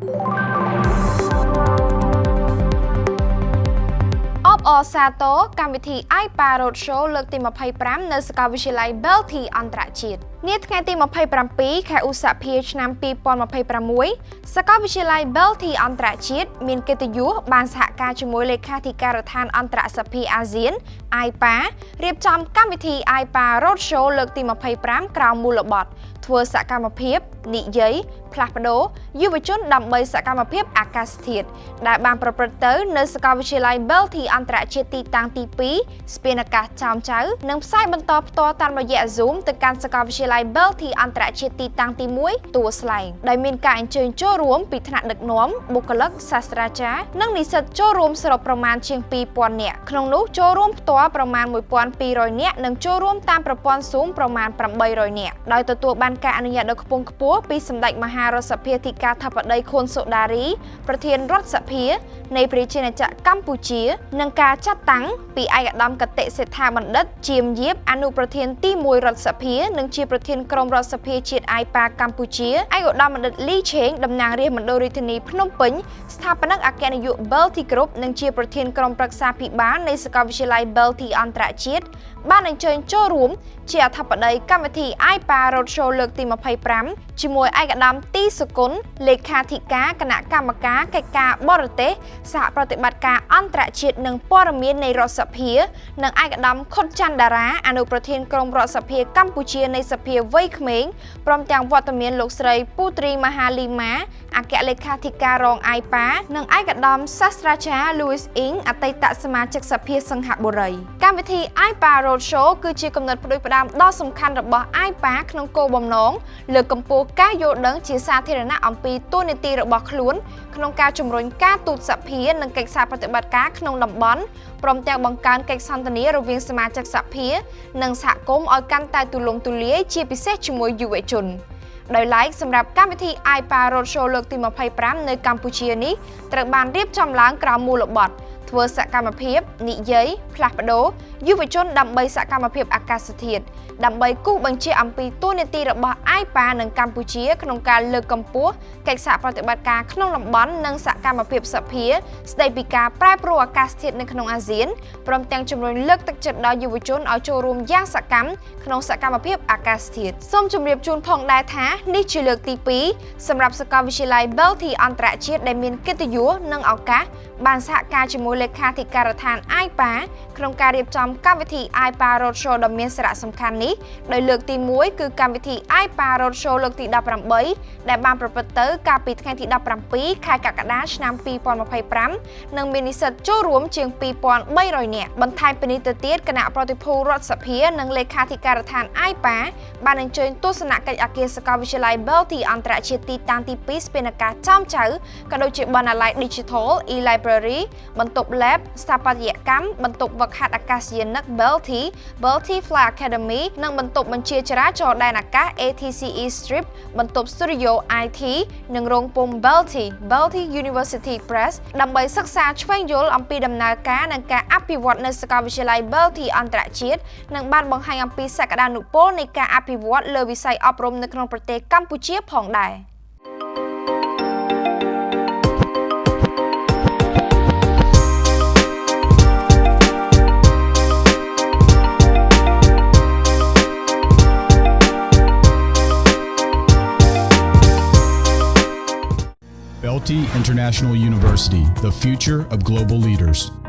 អបអរសាទរកម្មវិធី IPA Road Show លើកទី25នៅសាកលវិទ្យាល័យ BELTEI អន្តរជាតិនាថ្ងៃទី27ខែឧសភាឆ្នាំ2026សាកលវិទ្យាល័យ BELTEI អន្តរជាតិមានកិត្តិយសបានសហការជាមួយលេខាធិការដ្ឋានអន្តរសភាអាស៊ាន IPA រៀបចំកម្មវិធី IPA Road Show លើកទី25ក្រោមមូលបទធ្វើសកម្មភាពនិយាយផ្លាស់ប្ដូរយុវជនដើម្បីសកម្មភាពអាកាសធាតុដែលបានប្រព្រឹត្តទៅនៅសាកលវិទ្យាល័យ BELTEI អន្តរជាតិទីតាំងទី2ស្ពានអាកាសចោមចៅនិងផ្សាយបន្តផ្ទាល់តាមរយៈ Zoom ទៅកាន់សាកលវិទ្យាល័យ BELTEI អន្តរជាតិទីតាំងទី1ទួលស្លែងដោយមានការអញ្ជើញចូលរួមពីថ្នាក់ដឹកនាំបុគ្គលិកសាស្ត្រាចារ្យនិងនិស្សិតចូលរួមសរុបប្រមាណជាង2000នាក់ក្នុងនោះចូលរួមផ្ទាល់ប្រមាណ1200នាក់និងចូលរួមតាមប្រព័ន្ធ Zoom ប្រមាណ800នាក់ដោយទទួលបានការអនុញ្ញាតដ៏ខ្ពង់ខ្ពស់ពីសម្ដេចមហារដ្ឋសភាធិការធិបតីខួនសូដារីប្រធានរដ្ឋសភានៃប្រជាណាចក្រកម្ពុជានិងការចាត់តាំងពីឯកឧត្តមកតិសេដ្ឋាបណ្ឌិតជាមយាបអនុប្រធានទី1រដ្ឋសភានិងជាប្រធានក្រុមរដ្ឋសភាជាតិ IPA កម្ពុជាឯកឧត្តមបណ្ឌិតលីឆេងតំណាងរាស្ត្រមណ្ឌលរាជធានីភ្នំពេញស្ថាបនិកអគ្គនាយក BELTEI Group និងជាប្រធានក្រុមប្រឹក្សាភិបាលនៃសាកលវិទ្យាល័យ BELTEI អន្តរជាតិបានអញ្ជើញចូលរួមជាអធិបតីកម្មវិធី IPA Roadshow លើកទី25ជាមួយឯកឧត្តមទីសុគន្ធលេខាធិការគណៈកម្មការកិច្ចការបរទេសសហប្រតិបត្តិការអន្តរជាតិនិងព័ត៌មាននៃរដ្ឋសភានិងឯកឧត្តមខុតច័ន្ទតារាអនុប្រធានក្រុមរដ្ឋសភាកម្ពុជានៃសភាវ័យក្មេងព្រមទាំងវត្តមានលោកស្រីពូត្រីមហាលីម៉ាអគ្គលេខាធិការរង IPA និងឯកឧត្តមសាស្ត្រាចារ្យ Louis Ing អតីតសមាជិកសភាសង្ហបុរីកម្មវិធី IPA Roadshow គឺជាគំនិតផ្ដួចផ្ដើមដ៏សំខាន់របស់ IPA ក្នុងគោលបំណងលើកកម្ពស់ការយល់ដឹងជាសាធារណៈអំពីតួនាទីរបស់ខ្លួនក្នុងការជំរុញការទូតសភានិងកិច្ចសហប្រតិបត្តិការក្នុងតំបន់ព្រមទាំងបង្កើនកិច្ចសន្ទនារវាងសមាជិកសភានិងសហគមន៍ឲ្យកាន់តែទូលំទូលាយជាពិសេសជាមួយយុវជនដោយឡែកសម្រាប់កម្មវិធី IPA Roadshow លើកទី25នៅកម្ពុជានេះត្រូវបានរៀបចំឡើងក្រោមមូលបទធ្វើសកម្មភាពនិយាយផ្លាស់ប្ដូរយុវជនដើម្បីសកម្មភាពអាកាសធាតុដើម្បីគូសបញ្ជាក់អំពីតួនាទីរបស់ IPA និងកម្ពុជាក្នុងការលើកកម្ពស់កិច្ចសហប្រតិបត្តិការក្នុងតំបន់និងសកម្មភាពសភាស្ដីពីការប្រែប្រួលអាកាសធាតុនៅក្នុងអាស៊ានព្រមទាំងជំរុញលើកទឹកចិត្តដល់យុវជនឲ្យចូលរួមយ៉ាងសកម្មក្នុងសកម្មភាពអាកាសធាតុសូមជម្រាបជូនផងដែរថានេះជាលើកទី2សម្រាប់សាកលវិទ្យាល័យ BELTEI អន្តរជាតិដែលមានកិត្តិយសនិងឱកាសបានសហការជាមួយលេខាធិការដ្ឋាន IPA ក្នុងការរៀបចំកម្មវិធី IPA Roadshow ដ៏មានសារៈសំខាន់នេះដោយលើកទី1គឺកម្មវិធី IPA Roadshow លើកទី18ដែលបានប្រព្រឹត្តទៅកាលពីថ្ងៃទី17ខែកក្កដាឆ្នាំ2025និងមាននិស្សិតចូលរួមជាង2300នាក់បន្ថែមពីនេះទៅទៀតគណៈប្រតិភូរដ្ឋសភានិងលេខាធិការដ្ឋាន IPA បានអញ្ជើញទស្សនកិច្ចអគារសាកលវិទ្យាល័យ BELTEI អន្តរជាតិទីតាំងទី2ស្ពានអាកាសចោមចៅក៏ដូចជាបណ្ណាល័យ Digital e-Library បន្ទប់ Lab ស្ថាបត្យកម្មបន្ទប់វឹកហាត់អាកាសយានិក BELTEI BELTEI Fly Academy និងបន្ទប់បញ្ជាចរាចរណ៍ដែនអាកាស ATCE Strip បន្ទប់ Studio IT និងរោងពុម្ព BELTEI BELTEI University Press ដើម្បីសិក្សាឆ្វេងយល់អំពីដំណើរការនិងការអភិវឌ្ឍនៅសាកលវិទ្យាល័យ BELTEI អន្តរជាតិនិងបានបង្ហាញអំពីសក្តានុពលនៃការអភិវឌ្ឍលើវិស័យអប់រំនៅក្នុងប្រទេសកម្ពុជាផងដែរ។ BELTEI International University, the future of global leaders.